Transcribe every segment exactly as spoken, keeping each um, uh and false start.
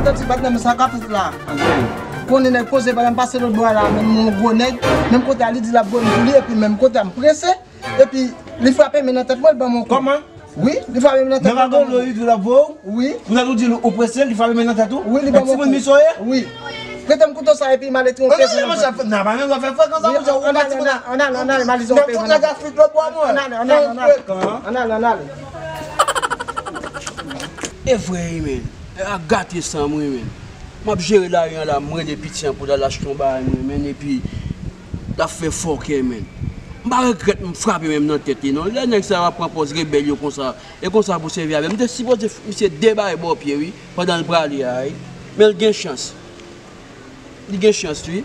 Santi patnè m sa k ap fèt la. Konnen nèg poze pandan m pase lòt bò a la, menm yon gwo nèg, menm kote a li di l ap voye m pou li, epi menm kote a m prese, epi li frape men nan tèt mwen, li ban m yon kou. Kòman? Wi, li frape men nan tèt mwen, li ban m yon kou. Nan bagay li di l ap voye w? Wi. Kounye a tou di l ou prese, li frape men nan tèt ou? Wi, li ban m yon kou. Ti moun misye w ye? Wi. Prete m kouto sa epi m ale ti yon pye sou nan tèt. Nan pa menm zafè frekan sa, moun sa ou pati pou nan. Ann ale, ann ale, ann ale, m ale zon pe. Nan fout nèg Afrik lòt bò mwen. Ann ale, ann ale, ann ale. Ann ale, ann ale. E vre wi, men. A gate san m wi, men. M ap jere lari an la, m rele piti an pou l al achte yon bagay mwen, men, epi l ap fè fòkè, men. M pa regrèt m frape men m nan tèt li, non. Lè nèg sa yo ap pran pòz rebèl yo konsa, e konsa pou sèvi avè m. M te sipoze f-, misye de bagay bò pye, wi, pandan l prale a, wi. Men l gen chans. Li gen chans, wi.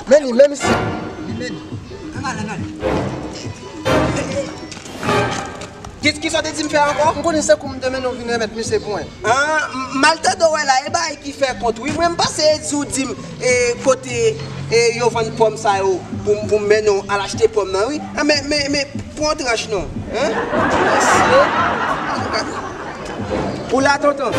Men li menm si. Li men li. Ann ale, ann ale. Ki, kisa w te di m fè ankò? M konnen se kou m te mennen w vin remèt misye pou mwen. Ah, m, m al tande w wè la, e bagay ki fè kont wi. Mwen m panse e di w di m, e, kote, e, yo vann pòm sa yo pou, pou m mennen w al achte pòm nan wi. Ah, men, men, men, pran tranch non. Hein? Mesye. Ou la, tonton?